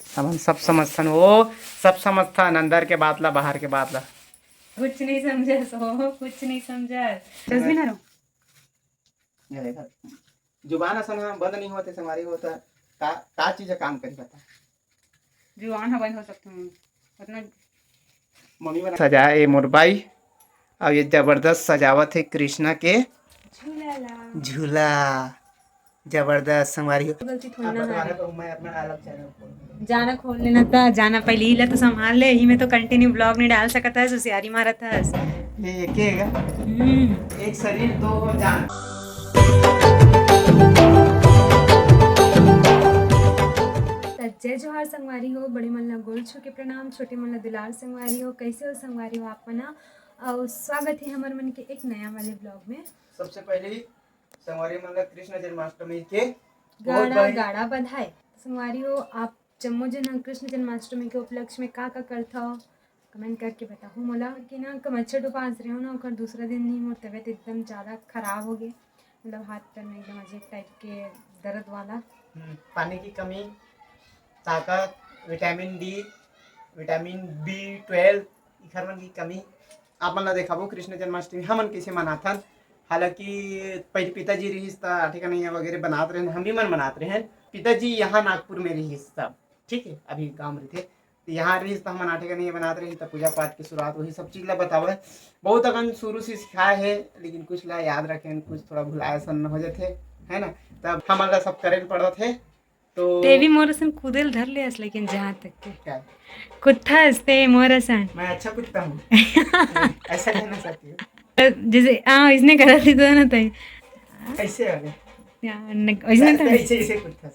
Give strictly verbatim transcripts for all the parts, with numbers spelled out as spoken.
हमन सब समझथन, वो सब समझथन, अंदर के बात ला, बाहर के बात ला। कुछ नहीं समझस, वो कुछ नहीं समझस। जसमीन हरो। ये देखा, जुबान असन ह बंद नहीं होते, संगवारी हो, त का, का चीज काम करी, बता। जुबान ह बंद हो सकता हूँ, उतना मम्मी बना सजा ए मोर बाई। अब ये जबरदस्त सजावत है कृष्णा के झूला ला। झूला। जबरदस्त संगवारी हो। गलती थोड़ी अब ना बता है। रहा तो मैं अपना अलग चैनल खोल। जाना खोल लेना था, जाना पहले ही ला तो संभाल ले, यही में तो कंटिन्यू ब्लॉग नहीं डाल सकता है, होशियारी मारत हस। ये एक ही है क्या? हम्म। एक शरीर दो हो जान। त जय जोहार संगवारी हो, बड़े मन ला गोड़ छू के प्रणाम, छोटे मन ला दुलार संगवारी हो। कैसे हो संगवारी हो आप मन? अउ स्वागत है हमर मन के एक नया वाले ब्लॉग में। सबसे पहले ही संगवारी मन ला कृष्ण जन्माष्टमी के बहुत गाड़ा बधाई। गाड़ा बधाई। संगवारी हो, आप जम्मो जन ह कृष्ण जन्माष्टमी के उपलक्ष्य में का का करथव, कमेंट करके बताहू मोला। कि ना कमच्छर उपास रहे हो ना, ओकर दूसरा दिन ही मोर तबीयत एकदम ज़्यादा खराब हो गए, मतलब हाथ पैर में एकदम अजीब टाइप के दर्द वाला। हम्म, पानी की कमी, ताकत, विटामिन डी, विटामिन बी ट्वेल्व, इखर मन की कमी। आप मन ला देखाबो कृष्ण जन्माष्टमी हमन कैसे मनाथन। हालांकि पहले पिताजी रहिस त आटे कन्हैया वगैरह बनात रहन, हम भी मन मनात रहन। पिताजी यहाँ नागपुर में रहिस तब, ठीक है, अभी गाँव में रहिथे। तो यहाँ रहिस त हमन आटे कन्हैया बनात रहिस, त पूजा पाठ के शुरुआत वही सब चीज ला बतावे। बहुत अकन शुरू से सिखाए है, लेकिन कुछ ला याद रखेन, कुछ थोड़ा भुलाए सन हो जाथे, है ना। तब हमन ला सब करे ल पड़त है। तो ते भी मोर असन कूदे ल धर ले हस, लेकिन जहाँ तक के क्या? कुत्था हस ते मोर असन। मैं अच्छा कुत्ता हूँ। ऐसा कहना चाहती हूँ। जैसे हाँ, इसने करा थी तो ना तय। ऐसे आ गए। यार, न-, इसने ऐसे, तो ऐसे, ऐसे कुत्ता।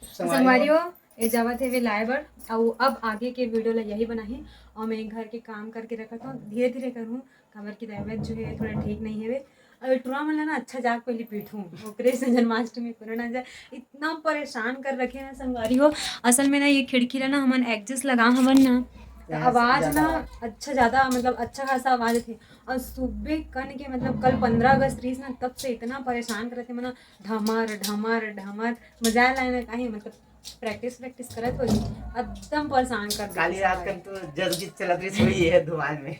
संगवारी हो, ये जावत हे वे लाए बर, अउ अब आगे के वीडियो ला यही बनाही। और मैं घर के काम करके रखत हूँ, धीरे धीरे करूँ, काबर की तबीयत जो है थोड़ा ठीक नहीं है वे। अउ टुरा मन ला ना अच्छा जाग पहले पीटूँ, ओकरे से जन्माष्टमी पूरा ना जाए। इतना परेशान कर रखे हैं संगवारी हो। असल में ना ये खिड़की ला ना हमन एडजस्ट लगा हवन ना, तो यहाँ से आवाज ज़्यादा ना आवाज। अच्छा ज़्यादा मतलब अच्छा खासा आवाज थे। और सुबह कन के मतलब कल पंद्रह अगस्त रहीस ना, तब से इतना परेशान करते मना, ढमर ढमर ढमर। मजा आए ना कहीं मतलब प्रैक्टिस प्रैक्टिस करत होई, एकदम परेशान कर देते काली रात सारे। कन तो जस गीत चलत रही सोई है धुआं में।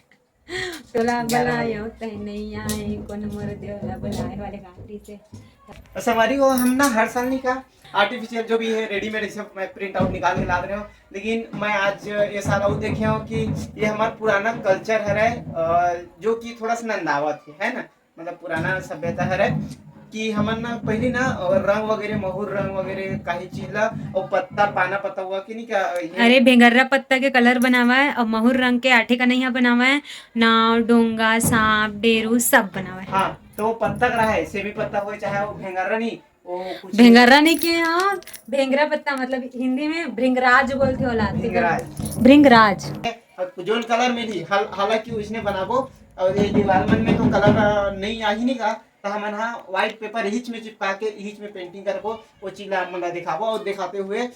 तोला गाना। बनायो तै नहीं आए, कौन मोर देवला बनाए वाले गाना से। और संगवारी हो, हम ना हर साल नहीं का आर्टिफिशियल जो भी है रेडीमेड सब मैं प्रिंट आउट निकाल के ला रहे हो, लेकिन मैं आज ये साल और देखे हूँ कि ये हमारा पुराना कल्चर है, अ, जो कि थोड़ा सा नंदावत है, है ना, मतलब पुराना सभ्यता हरे कि हमन ना पहिली ना रंग वगैरह, महुर रंग वगैरह काही चीज ला, अउ पत्ता, पाना पत्ता हुआ कि नहीं क्या, ये अरे, भेंगर्रा पत्ता के कलर बनावा है और महुर रंग के आठे कनैया बनावा है, नाव, डोंगा, सांप, डेरू सब बनावा है। हाँ, तो वो पत्ता का रहा है, सेमी पत्ता हो चाहे वो भेंगर्रा नहीं, वो कुछ भेंगर्रा नहीं के, हाँ, भेंगरा पत्ता, मतलब हिंदी में भृंगराज बोलते होला, भृंगराज। भृंगराज। अब जोन कलर में भी, हाल-, हालांकि उसने बनाबो, और ये दीवार मन में तो कलर, अ, नहीं आ ही नहीं का, तो हमन हा व्हाइट पेपर हिच में चिपका के हिच में पेंटिंग करबो, वो चीज ला आप मन ला दिखाबो और दिखाते हुए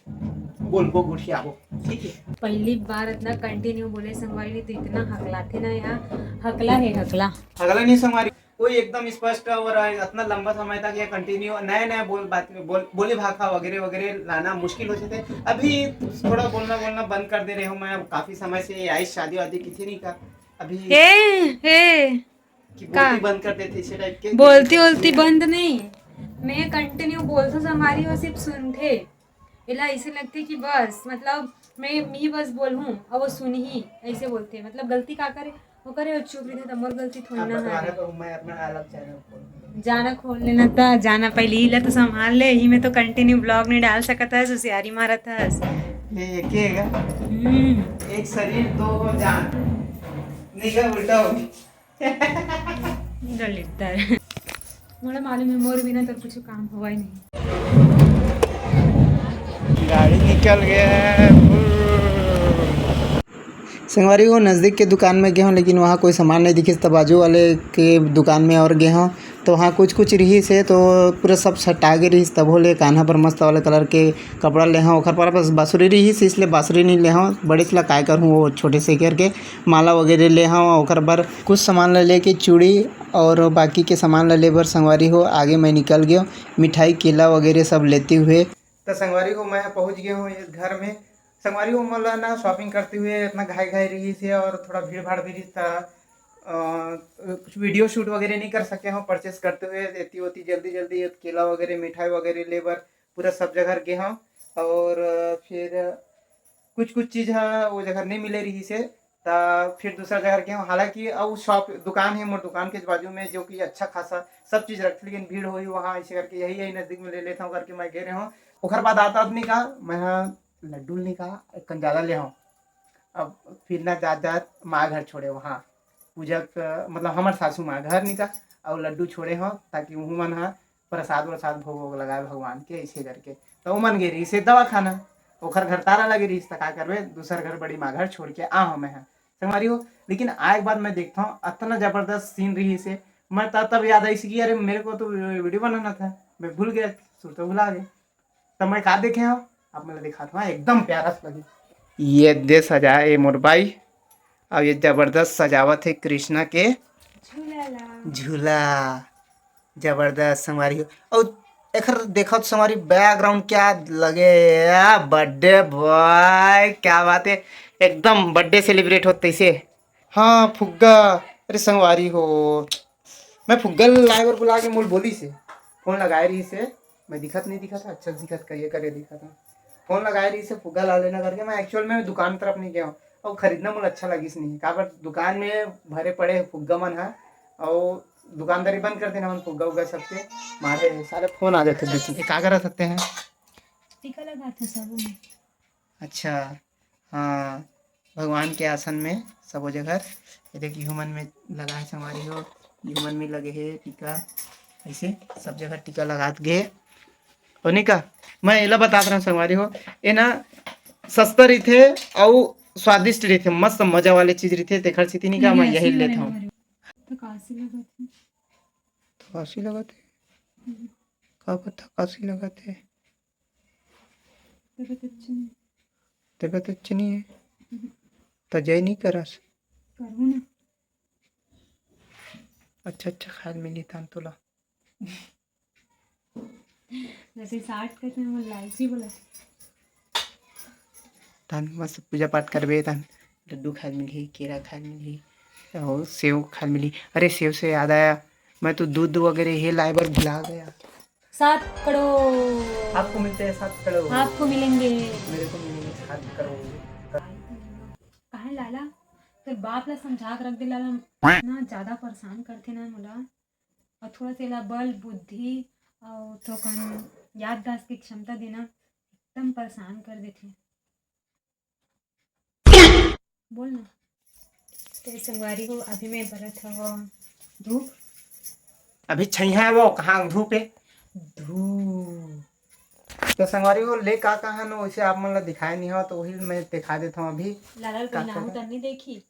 बोलबो, गोठियाबो, ठीक है? पहली बार इतना कंटिन्यू बोले संगवारी, नहीं तो इतना हकलाथे ना यहाँ, हकला है, हकला। हकला नहीं संगवारी, कोई एकदम स्पष्ट और इतना लंबा समय तक या कंटिन्यू नए नए बोल, बात, बोल, बोली भाखा वगैरह वगैरह लाना मुश्किल हो जाते। अभी थोड़ा बोलना बोलना बंद कर दे रहे हूँ मैं, अब काफी समय से ये आई शादी वादी किथे नहीं का अभी। हे, हे। कि का? बोलती बंद कर देते इसे टाइप के। बोलती बोलती बंद नहीं, मैं कंटिन्यू बोलथो, संगवारी हो सिर्फ सुनथे। एला ऐसे लगथे कि बस, मतलब, मैं, मी बस बोलहूँ, अउ वो सुनही, ऐसे बोलथे। मतलब, गलती का करे? वो करे, वो चुप रहिथे, त मोर गलती थोड़ी अब ना बता है। रहा तो मैं अपना अलग चैनल खोल। जाना खोल लेना था, जाना पहले ही ला तो संभाल ले, यही में तो कंटिन्यू ब्लॉग नहीं डाल सकता है, होशियारी मारत हस। ये एक ही है क्या? हम्म। एक शरीर दो हो जान। नहीं क्या, उल्टा हो गया। दलिद्दर। मोला मालूम है, मोर बिना तोर कुछ काम होवय नहीं। गाड़ी निकल गया है। संगवारी हो, नज़दीक के दुकान में गए हों, लेकिन वहाँ कोई सामान नहीं दिखिस, त बाजू वाले के दुकान में और गए हों, तो वहाँ कुछ कुछ रिहिस हे, तो पूरा सब सटा गे रिहिस, तभो ले कान्हा पर मस्त वाला कलर के कपड़ा ले हों। ओखर पर बस बांसुरी रिहिस, इसलिए बांसुरी नहीं ले हों, बड़े ला काय करहूँ, वो छोटे से करके माला वगैरह ले हों। ओखर बर कुछ सामान ला लेके चूड़ी और बाकी के सामान ला ले बर संगवारी हो आगे मैं निकल गयो। मिठाई, केला वगैरह सब लेते हुए तो संगवारी हो, मैं पहुंच गया हूँ ये घर में। संगवारी हो, मोला ना शॉपिंग करते हुए इतना घाई घाई रही से और थोड़ा भीड़ भाड़ भी रही था। अ, कुछ वीडियो शूट वगैरह नहीं कर सके हूँ परचेस करते हुए, एती ओती जल्दी जल्दी ये केला वगैरह, मिठाई वगैरह ले बर पूरा सब जगह गे हूँ। और अ, फिर कुछ कुछ चीज़ ह वो जगह नहीं मिले रही से, त फिर दूसरा जगह गे हूँ। हालांकि अउ शॉप दुकान है मोर दुकान के बाजू में, जो कि अच्छा खासा सब चीज़ रखते, लेकिन भीड़ होही वहाँ, ऐसे करके यही यही नज़दीक में ले लेता हूँ करके मैं गे रहे हूँ। ओकर बाद आत आत नहीं कहा मैं ह लड्डू नहीं कहा एक कन ज़्यादा ले हूँ। अब फिर ना जात जात माँ घर छोड़े वहाँ पूजा क-, मतलब हमार सासू माँ घर नहीं कहा और लड्डू छोड़े हूँ, ताकि वहू मन ह प्रसाद वरसाद भोग वोग लगाए भगवान के, ऐसे करके। तो वो मन गे रही से दवाखाना, ओखर घर ताला लगे रही, तो का करबे, दूसर घर बड़ी माँ घर छोड़ के आ हूँ मैं ह संगवारी हो। लेकिन आए के बाद मैं देखता हूँ, इतना जबरदस्त सीन रही से, मैं त-, तब याद आई कि अरे, मेरे को तो वीडियो बनाना था, मैं भूल गया, सुरता भुला गया। तो मैं का देखे हूँ, आप मैं दिखाता हूँ, एकदम प्यारा सा लगे। ये दे सजा ए मोर बाई, अब ये जबरदस्त सजावत है कृष्णा के झूला ला। झूला। जबरदस्त संगवारी हो। और एखर देखत संगवारी, बैकग्राउंड क्या लगे है, बर्थडे बॉय, क्या बात है, एकदम बर्थडे सेलिब्रेट होत तैसे। हाँ, फुग्गा। अरे संगवारी हो, मैं फुग्गा लाए बर बुला के मोल बोली से, फोन लगाए रही से, मैं दिखत नहीं दिखत, अच्छा दिखत कहिए करे दिखत। फोन लगाए रही से फुग्गा ला लेना करके, मैं एक्चुअल में दुकान तरफ नहीं गया हूँ। और खरीदना मोला अच्छा लगिस नहीं, काबर दुकान में भरे पड़े हे फुग्गा मन ह, और दुकानदारी बंद कर देना मन फुग्गा उग्गा सबके मारे। साले फोन आ जाते बीच में, का कर सकते हैं? टीका लगाते सब में। अच्छा, हाँ, भगवान के आसन में सबो जगह। ये देख, इहू मन में लगा है संगवारी हो, इहू मन में लगे हे टीका। ऐसे सब जगह टीका लगात गे। और नहीं का, मैं एला बतात रहा हूँ संगवारी हो, ये ना सस्ता रहिथे अउ स्वादिष्ट रहिथे, मस्त मजा वाले चीज रहिथे, तेखर सेती नहीं का मैं यही लेत हूँ। तो काशी लगत है। काशी लगत है? हम्म। का पता काशी लगत है? तबीयत अच्छी नहीं। तबीयत अच्छी नहीं है? हम्म। तो जय नहीं करस? करूँ ना। अच्छा, अच्छा खाए मिली तान तोला। जैसे साठ करते हैं, वो लाइक भी बोला। तान मस्त पूजा पाठ करबे, तान लड्डू खाए मिलही, केरा खाए मिलही, और सेव खाए मिलही। अरे, सेव से याद आया, मैं तो दूध वगैरह ये लाए बर भुला गया। सात करोड़। आपको मिलते हैं सात करोड़। आपको मिलेंगे। मेरे को मिलेंगे सात करोड़। काहे लाला, तोर बाप ला समझा के रख दे लाला, इतना ज्यादा परेशान करथे ना मोला। और थोड़ा से ला बल, बुद्धि और थोकन याददाश्त की क्षमता देना, एकदम परेशान कर देथे। बोल ना। तो संगवारी हो, अभी मैं बरत हव धूप। अभी छैया है वो, कहाँ धूप है? धूप। तो संगवारी हो, ले का कहा न, वैसे आप मन ला दिखाए नहीं हो, तो वही मैं दिखा देता हूँ अभी। लाला का पहनाहूँ कहा? तब नहीं देखी।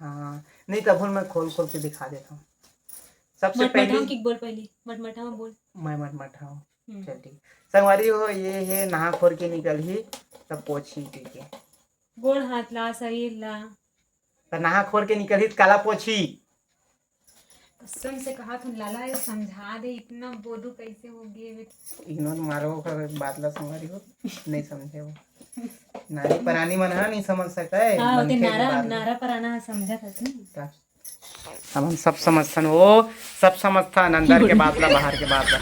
हाँ, नहीं, तब मैं खोल खोल के दिखा देता हूँ। सबसे मटमटाओ पहले की बोल, पहले मटमटाओ बोल। मैं मटमटाऊँ। हम्म। चल ठीक। संगवारी हो, ये है नहा खोर के निकलही, तब पोछी पी के। गोड़ हाथ ला, शरीर ला। तो नहा खोर के निकलही तो काला पोछी? कसम से कहा तुम लाला, ये समझा दे, इतना बोलू कैसे हो गए बे? इग्नोर मारो ओकर बात ला संगवारी हो, नहीं समझे वो। नारी परानी मन हा नहीं समझ सकता है, हाँ, ओते मनखे के नारा, बात ला। नारा पराना समझा था तू। का? हमन सब समझथन, वो सब समझथन, अंदर के बात ला, बाहर के बात ला।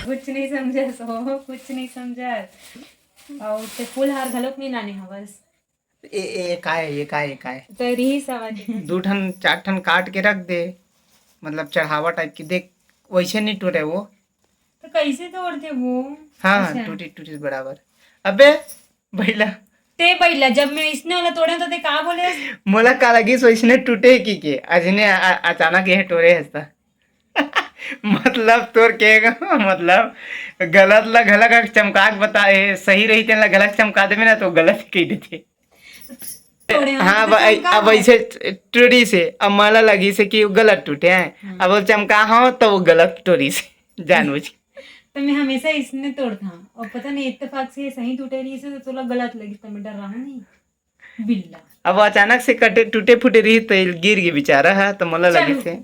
कुछ नहीं समझस, हो कुछ नहीं समझस। और ते फूल हार घलोक नहीं लाने हवस। ए, ए, ए, काय, ए, काय, ए, काय? तो रिहिस हवा दे। दू ठन, चार ठन काट के रख दे, मतलब चढ़ावा टाइप के, देख, वैसे नहीं टूटे वो। तो कैसे तोड़थे वो? हाँ, अच्छा। टूटी, टूटी बराबर। अबे, भैला। ते भैला, जब मैं इसने वाला तोड़े तो ते का बोले? मोला का लगिस वैसने टूटे की के, अजने आ-, अचानक ये टोरे हस्ता। मतलब तोर के मतलब गलत ला घलक चमका के बता, ए, सही रही तेन ला गलत चमका देबे ना तो गलत कह देथे। तोड़े हाँ, हाथ अब में ऐ-, चमका अब है। ऐसे टूटी से, अब माला लगी से कि गलत टूटे हैं। हम्म। अब वो चमका हो तो वो गलत टूटी से, जानबूझ के। तो मैं हमेशा इसने तोड़ता हूँ और पता नहीं इत्तेफाक से ये सही टूटे रही से तो तोला गलत लगी तो मैं डर रहा नहीं। बिल्ला। अब अचानक से कटे, टूटे फूटे रही तो गिर गई बेचारा है, तो मोला चलो। लगे से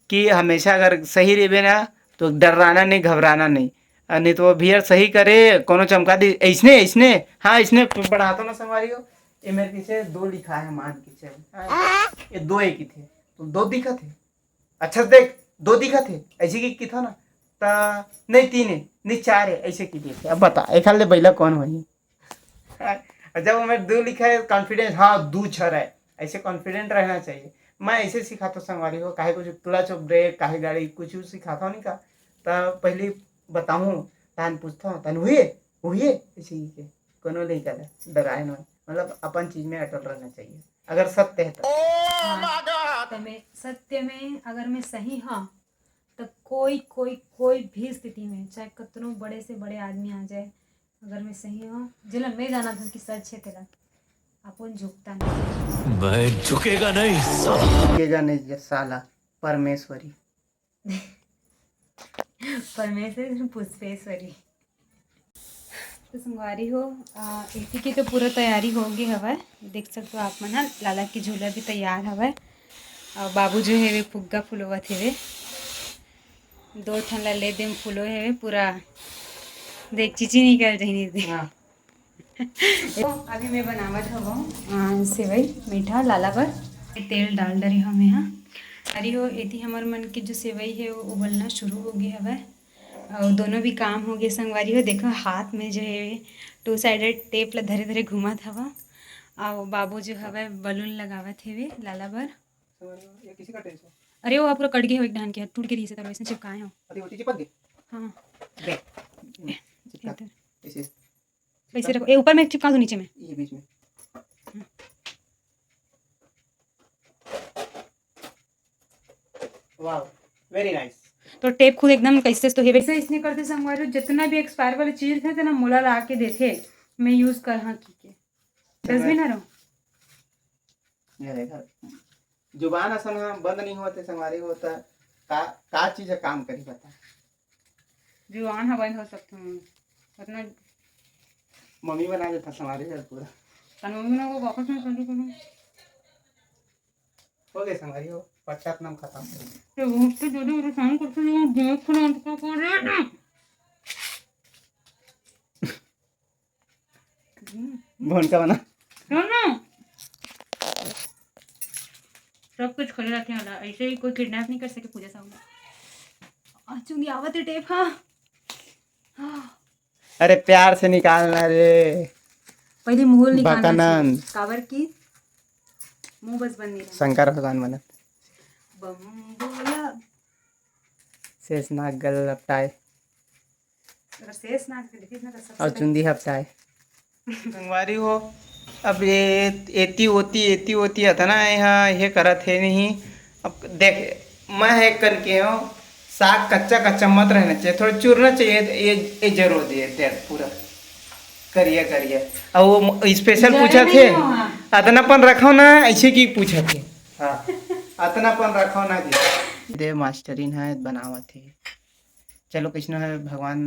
कि हमेशा अगर सही रहबे ना तो डराना नहीं, घबराना नहीं। अ, नहीं तो वो भैया सही करे, कोनो चमका दी, ऐसने, ऐसने, हाँ, ऐसने बढ़ाता ना संगवारी हो। ये मेरे पीछे दो लिखा है, मान के चल, हाँ, ये दो एक ही थे, तो दो दिखा थे। अच्छा देख, दो दिखा थे, ऐसे की, की था ना, ता नहीं, तीन है, नहीं, चार है, ऐसे की थे। अब बता, एक हाल ले बैला कौन होही? और जब हमें दो लिखा है, कॉन्फिडेंस, हाँ, दो छर है, ऐसे कॉन्फिडेंट रहना चाहिए। मैं ऐसे सिखाता हूँ संगवारी हो, काहे कुछ क्लच ब्रेक, काहे गाड़ी, कुछ भी सिखाता हूँ नहीं का, तो पहले बताऊँ, तान पूछता हूँ, तान हुए, हुए, ऐसे ही के, कोनो नहीं करे, डराए ना, मतलब अपन चीज में अटल रहना चाहिए, अगर सत्य है तो। हाँ, सत्य में, सत्य में अगर मैं सही हाँ, तो कोई कोई कोई भी स्थिति में, चाहे कितनो बड़े से बड़े आदमी आ जाए, अगर मैं सही हूँ, जेला मैं जानत हूँ कि सच है तेला, अपन झुकता नहीं। मैं झुकेगा नहीं साला। झुकेगा नहीं ये साला, परमेश्वरी। परमेश्वरी, पुष्पेश्वरी। तो संगवारी हो, आ, एती की तो पूरा तैयारी हो गई हवय। देख सकते हो आप मन ह, लाला के झूला भी तैयार हवय। और बाबू जो है वे फुग्गा फुलोवत हेवे, दो ठन ला ले दे फुलो हेवे पूरा। देख, चिची निकल जाही नहीं दे। हाँ। तो अभी मैं बनावत हवं, आ, सेवई मीठा लाला बर। तेल डाल डरे हवं मैं हा। अरे हो, एती हमर मन के जो सेवई है वो उबलना शुरू हो गए हवय। और दोनों भी काम हो गए संगवारी हो। देखो हाथ में जो है टू साइडेड टेप ला धरे धरे घूमत हवा। और बाबू जो हवय बलून लगावत हेवे लाला बर। ये किसी का टेंशन? अरे वो पूरा कट गए हो एक धान के, टूट के रही से तब ऐसे चिपकाए हो। अरे वो चिपक गए। हाँ। देख। चिपका। इधर। इसे कैसे रखो, ए, ऊपर में चिपका दो, नीचे में। ये बीच में। Wow, very nice. तो टेप खुद एकदम कैसे तो हेवे। ऐसे इसने करते संगवारी हो, जितना भी एक्सपायर वाली चीज थे ना, मोला ला के देथे, मैं यूज कर हाँ की के। दस भी ना रहो। ये देखा, जुबान असन ह बंद नहीं होते संगवारी हो, त का का चीज ह काम करी बता। जुबान ह बंद हो सकते हैं। उतना मम्मी बना देता संगवारी हो पूरा। तन मम्मी ना वो वापस नहीं कर दी कभी। हो गए संगवारी हो, पश्चात नाम खत्म। तो वो तो जो भी परेशान करते हैं, वो देख कर उनको कर रहे हैं। भोन का बना। सुन ना, सब कुछ खुले रहते हैं वाला, ऐसे ही कोई किडनैप नहीं कर सके पूजा साहू। आज चुंदी आवत है टेप। हाँ, हाँ। अरे प्यार से निकालना रे। पहले मुंह निकालना बकानंद। चाहिए। काबर की मुंह बस बंद नहीं रहना। शंकर भगवान बनत। बम बोला। शेषनाग गल लपटाए। अगर शेषनाग के देखिस ना तो सबसे और चुंदी हपटाए। संगवारी हो, अब ये एती ओती, एती ओती अतना यहाँ ये करत है नहीं। अब देख, मैं है करके हूँ, साग कच्चा कच्चा मत रहना चाहिए, थोड़ा चुरना चाहिए। ये ये जरूर दिए तेल पूरा करिया करिया। और वो स्पेशल जरे पूछा नहीं थे, हो, हाँ। अतनापन रखो ना, ऐसे की पूछा थे। हाँ, अतनापन रखो ना जी। दे मास्टरिन है, बनावत है। चलो, कृष्ण है भगवान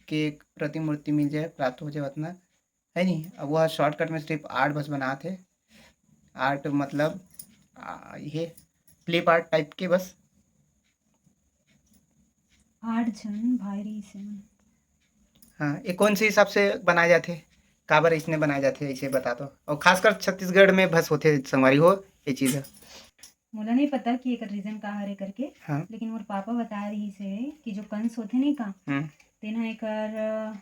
के प्रतिमूर्ति मिल जाए, प्राप्त हो जाए उतना, है नहीं। अब वह शॉर्टकट में सिर्फ आर्ट बस बनाते, आर्ट मतलब आ, ये फ्लिप आर्ट टाइप के बस। आठ झन भाई रही से। हाँ, ये कौन से हिसाब से बनाए जाते, काबर इसने बनाए जाते, इसे बता दो। और खासकर छत्तीसगढ़ में बस होते संगवारी हो ये चीज़। मोला नहीं पता कि एकर रीजन का हरे करके, हाँ। लेकिन मोर पापा बता रही से कि जो कंस होते नहीं का, हम्म। तेना एकर अ,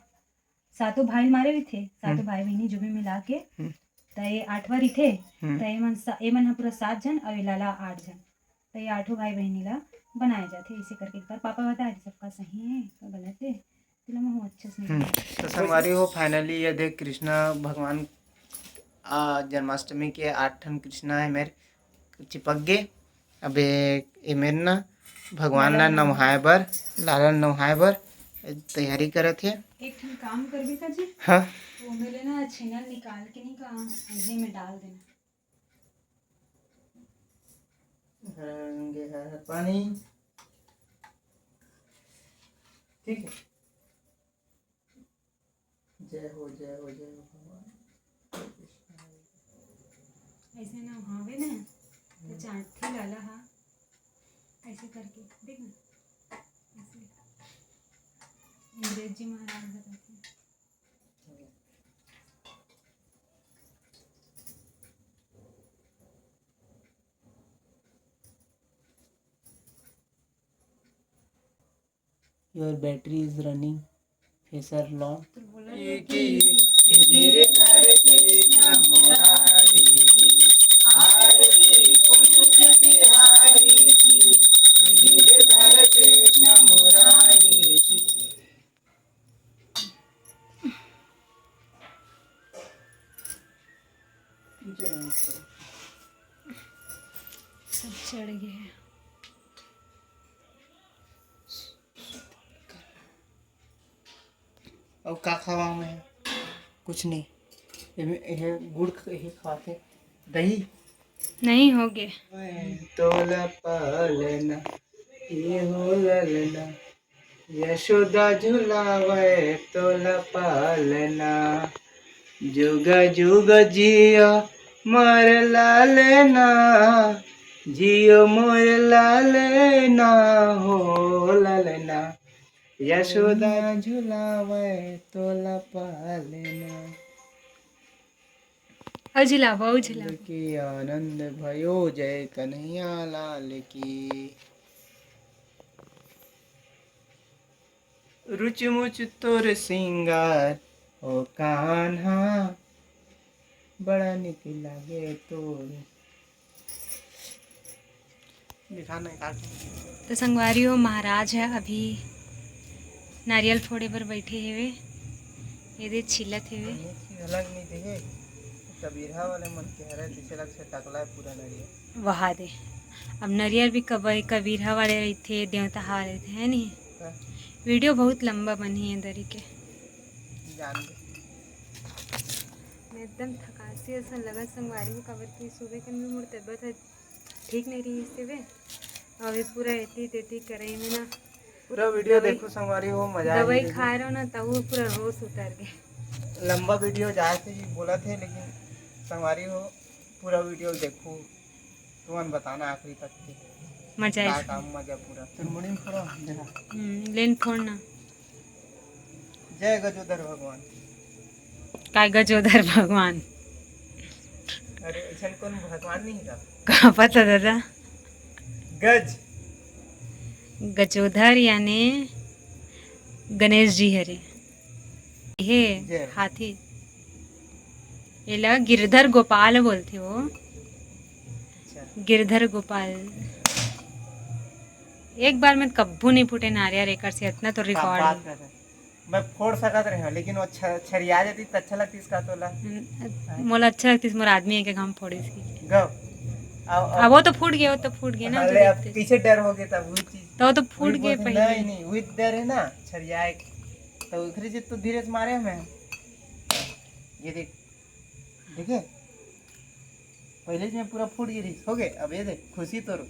सातों भाई मारे रहिथे, सातों हम्म। भाई बहिनी जो भी मिला के, हम्म। त ये आठवां रहिथे, हम्म। त ये मन सा-, ये मन ह पूरा सात झन और ये लाला आठ झन, त ये आठों भाई बहिनी ला बनाए जाथे। इसे करके एक बार पापा बता रही सबका सही है तो गलत है, तेला मैं हूँ अच्छे से नहीं हम्म। पता। तो संगवारी हो, फाइनली ये देख कृष्णा भगवान आ, जन्माष्टमी के आठ ठन कृष्णा है मेरे चिपक गए। अबे ये मेरे ना भगवान ला नवहाए बर, लाला नवहाए बर तैयारी करत है। एक ठन काम करबे का जी, हाँ। वो मेरे ना छीना निकाल के नहीं का, ये में डाल देना। हर रंगे हर पानी। ठीक है। जय हो, जय हो, जय हो भगवान। ऐसे ना हावे ना, तो चाटथे लाला हा, ऐसे करके देख ना, ऐसे। अंग्रेजी महाराज बताथे। Your battery is running, facer law. सब चढ़ गए हैं। अउ का खावा मैं? कुछ नहीं। एमे, एहे गुड़ ख-, एहे खाते। दही? नहीं, हो गए। तोला पालना, ये हो ललना, यशोदा झुलावे तोला पालना। जुग जुग जियो मोर लालना, जियो मोर लालना, हो ललना। यशोदा झुलावे तोला पालना। अउ झुलाबो, अउ झुलाबो। के आनंद भयो, जय कन्हैया लाल की। रुचि मुचि तोर सिंगार, ओ कान्हा, बड़ा निक लागे तोर। दिखा नहीं काट। तो संगवारी हो, महाराज ह अभी नारियल फोड़े बर बैठे हेवे, ये दे छीलत हेवे। ये चीज अलग नहीं देखे, कबीरहा वाले मन के हरे, जैसे लग से टकला है पूरा नारियल। वहा दे, अब नरियर भी कब-, कबीरहा वाले रहिथे, देवता वाले रहिथे, है नहीं? हाँ। वीडियो बहुत लंबा बनही ए दरी के। जान दे। मैं एकदम थकासी असन लगत संगवारी हो, काबर कि सुबह कन भी मोर तबीयत ह ठीक नहीं रही से बे। अभी पूरा एती तेती करई में ना पूरा वीडियो दवाई, देखो संगवारी हो, मजा दवाई आही। खाए रहो ना, तब वो पूरा रोस उतर गए। लंबा वीडियो जाए से ही बोला थे, लेकिन संगवारी हो, पूरा वीडियो देखो, तुमन बताना आखिरी तक के। मजा का आई। काम मजा पूरा। चुनमुड़ी में फोड़ा, देखा। हम्म, लेन फोड़ना। जय गजोधर भगवान। काय गजोधर भगवान? अरे, ऐसा कौन भगवान नहीं था? का पता दादा? गज। गजोधर यानी गणेश जी हरे। हे जय। हाथी। एला गिरधर गोपाल बोलथे वो। अच्छा। गिरधर गोपाल। एक बार में कब्बू नहीं फूटे नारियर एकर से, इतना तो का रिकॉर्ड बात है। कर रहे? मैं फोड़ सकत रहे हूँ, लेकिन वो छ-, छरिया जाती तो अच्छा लगती इसका तोला। हम्म, मोला अच्छा लगती, मोर आदमी है के हम फोड़े इसकी। गो। अब, अब वो तो फूट गया, वो तो फूट गया ना, हाँ, जो ले, अब देखते। कैसे डर हो गया तब वो चीज। तो वो तो फूट वही गए बोलते, पहले। नहीं, नहीं, वही डर है ना, छरिया एक। तो उखरे से तो धीरे से मारे मैं। ये देख, देखे? पहले से मैं पूरा फूट गई रही। हो गए, अब ये देख, खुशी तो रो।